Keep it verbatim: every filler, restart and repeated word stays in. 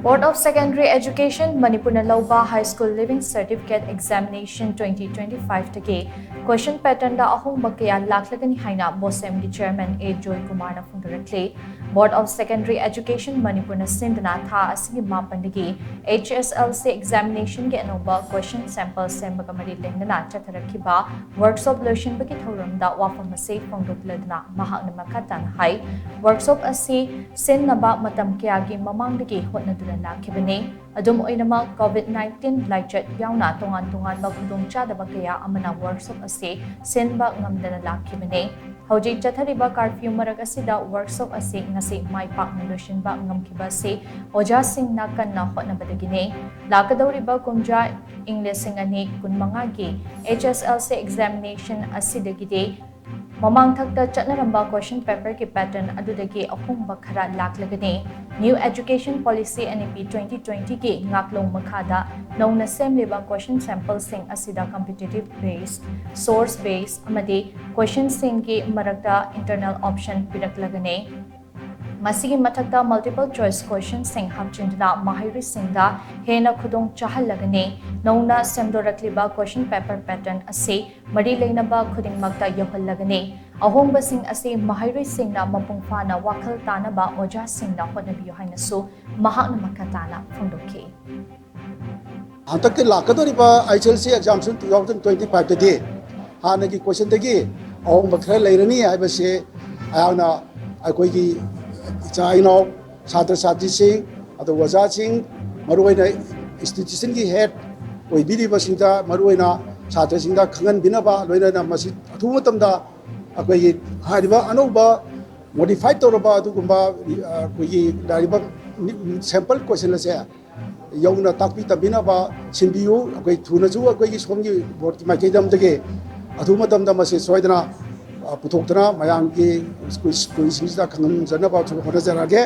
Board of Secondary Education ꯃꯅꯤꯄꯨꯔꯅ ꯂꯧꯕ High School Leaving Certificate Examination twenty twenty-five ꯗꯒꯤ question pattern ꯗ ꯑꯍꯣꯡꯕ ꯀꯌꯥ ꯂꯥꯛꯂꯒꯅꯤ ꯍꯥꯏꯅ ꯕꯣꯁꯦꯝꯒꯤ chairman A ꯖꯣꯏꯀꯨꯃꯥꯔꯅ ꯐꯣꯡꯗꯣꯔꯛꯂꯤ꯫ Board of Secondary Education ꯃꯅꯤꯄꯨꯔꯅ ꯁꯤꯟꯗꯨꯅ ꯊꯥ ꯑꯁꯤꯒꯤ ꯃꯥꯄꯟꯗꯒꯤ H S L C examination ꯒꯤ ꯑꯅꯧꯕ question sample ꯁꯦꯝꯕꯒ ꯃꯔꯤ ꯂꯩꯅꯅ ꯆꯠꯊꯔꯛꯈꯤꯕ workshop ꯂꯣꯏꯁꯤꯟꯕꯒꯤ ꯊꯧꯔꯝꯗ ꯋꯥꯐꯝ ꯑꯁꯤ ꯐꯣꯡꯗꯣꯛꯂꯗꯨꯅ ꯃꯍꯥꯛꯅ ꯃꯈꯥ ꯇꯥꯅ ꯍꯥꯏ, workshop ꯑꯁꯤ ꯁꯤꯟꯅꯕ ꯃꯇꯝ ꯀꯌꯥꯒꯤ ꯃꯃꯥꯡꯗꯒꯤ ꯍꯣꯠꯅꯗꯨꯅ ꯂꯥꯛꯈꯤꯕꯅꯤ꯫ ꯑꯗꯨꯝ ꯑꯣꯏꯅꯃꯛ, COVID nineteen ꯂꯥꯏꯆꯠ ꯌꯥꯎꯅ ꯇꯣꯉꯥꯟ ꯇꯣꯉꯥꯟꯕ ꯈꯨꯗꯣꯡꯆꯥꯗꯕ ꯀꯌꯥ ꯑꯃꯅ workshop ꯑꯁꯤ ꯁꯤꯟꯕ ꯉꯝꯗꯅ ꯂꯥꯛꯈꯤꯕꯅꯤ꯫ ꯍꯧꯖꯤꯛ ꯆꯠꯊꯔꯤꯕ curfew ꯃꯔꯛ ꯑꯁꯤꯗ workshop ꯑꯁꯤ ꯉꯁꯤ ꯃꯥꯏ ꯄꯥꯛꯅ ꯂꯣꯏꯁꯤꯟꯕ ꯉꯝꯈꯤꯕ ꯑꯁꯤ ꯑꯣꯖꯥꯁꯤꯡꯅ ꯀꯟꯅ ꯍꯣꯠꯅꯕꯗꯒꯤꯅꯤ꯫ ꯂꯥꯛꯀꯗꯧꯔꯤꯕ ꯀꯨꯝꯖꯥ ꯏꯪ ꯂꯤꯁꯤꯡ ꯑꯅꯤ ꯀꯨꯟꯃꯉꯥꯒꯤ H S L C examination ꯑꯁꯤꯗꯒꯤꯗꯤ ꯃꯃꯥꯡꯊꯛꯇ ꯆꯠꯅꯔꯝꯕ question paper ꯒꯤ pattern ꯑꯗꯨꯗꯒꯤ ꯑꯍꯣꯡꯕ ꯈꯔ ꯂꯥꯛꯂꯒꯅꯤ꯫ New Education Policy N E P twenty twenty ꯒꯤ ꯉꯥꯛꯂꯧ ꯃꯈꯥꯗ ꯅꯧꯅ ꯁꯦꯝꯂꯤꯕ question sample ꯁꯤꯡ ꯑꯁꯤꯗ competitive base, source base ꯑꯃꯗꯤ question ꯁꯤꯡꯒꯤ ꯃꯔꯛꯇ internal option ꯄꯤꯔꯛꯂꯒꯅꯤ꯫ ꯃꯁꯤꯒꯤ ꯃꯊꯛꯇ multiple choice question ꯁꯤꯡ ꯍꯥꯞꯆꯤꯟꯗꯨꯅ ꯃꯍꯩꯔꯣꯏꯁꯤꯡꯗ ꯍꯦꯟꯅ ꯈꯨꯗꯣꯡ ꯆꯥꯍꯜꯂꯒꯅꯤ꯫ ꯅꯧꯅ ꯁꯦꯝꯗꯣꯔꯛꯂꯤꯕ question paper pattern ꯑꯁꯤ ꯃꯔꯤ ꯂꯩꯅꯕ ꯈꯨꯗꯤꯡꯃꯛꯇ ꯌꯧꯍꯜꯂꯒꯅꯤ꯫ ꯑꯍꯣꯡꯕꯁꯤꯡ ꯑꯁꯤ ꯃꯍꯩꯔꯣꯏꯁꯤꯡꯅ ꯃꯄꯨꯡ ꯐꯥꯅ ꯋꯥꯈꯜ ꯇꯥꯅꯕ ꯑꯣꯖꯥꯁꯤꯡꯅ ꯍꯣꯠꯅꯕꯤꯌꯨ ꯍꯥꯏꯅꯁꯨ ꯃꯍꯥꯛꯅ ꯃꯈꯥ ꯇꯥꯅ ꯐꯣꯡꯗꯣꯛꯈꯤ꯫ ꯍꯟꯗꯛꯀꯤ ꯂꯥꯛꯀꯗꯧꯔꯤꯕ H S L C examination two thousand twenty five ꯇꯗꯤ ꯍꯥꯟꯅꯒꯤ question ꯗꯒꯤ ꯑꯍꯣꯡꯕ ꯈꯔ ꯂꯩꯔꯅꯤ ꯍꯥꯏꯕꯁꯤ ꯑꯩꯍꯥꯛꯅ ꯑꯩꯈꯣꯏꯒꯤ ꯏꯆꯥ ꯏꯅꯥꯎ ꯁꯥꯇ꯭ꯔ ꯁꯥꯇ꯭ꯔꯤꯁꯤꯡ ꯑꯗꯨꯒ ꯑꯣꯖꯥꯁꯤꯡ ꯃꯔꯨꯑꯣꯏꯅ institution ꯒꯤ head ꯑꯣꯏꯕꯤꯔꯤꯕꯁꯤꯡꯗ ꯃꯔꯨꯑꯣꯏꯅ ꯁꯥꯇ꯭ꯔꯁꯤꯡꯗ ꯈꯪꯍꯟꯕꯤꯅꯕ ꯂꯣꯏꯅꯅ ꯃꯁꯤ ꯑꯊꯨꯕ ꯃꯇꯝꯗ ꯑꯩꯈꯣꯏꯒꯤ ꯍꯥꯏꯔꯤꯕ ꯑꯅꯧꯕ modify ꯇꯧꯔꯕ ꯑꯗꯨꯒꯨꯝꯕ ꯑꯩꯈꯣꯏꯒꯤ ꯂꯥꯛꯂꯤꯕ sample question ꯑꯁꯦ ꯌꯧꯅ ꯇꯥꯛꯄꯤ ꯇꯝꯕꯤꯅꯕ ꯁꯤꯟꯕꯤꯌꯨ꯫ ꯑꯩꯈꯣꯏ ꯊꯨꯅꯁꯨ ꯑꯩꯈꯣꯏꯒꯤ ꯁꯣꯝꯒꯤ board ꯀꯤ ꯃꯥꯏꯀꯩꯗꯒꯤ ꯑꯊꯨꯕ ꯃꯇꯝꯗ ꯃꯁꯤ ꯁꯣꯏꯗꯅ ꯄꯨꯊꯣꯛꯇꯨꯅ ꯃꯌꯥꯝꯒꯤ ꯁ꯭ꯀꯨꯜ ꯁ꯭ꯀꯨꯜꯁꯤꯡꯁꯤꯗ ꯈꯪꯍꯟꯖꯅꯕꯁꯨ ꯍꯣꯠꯅꯖꯔꯛꯑꯒꯦ꯫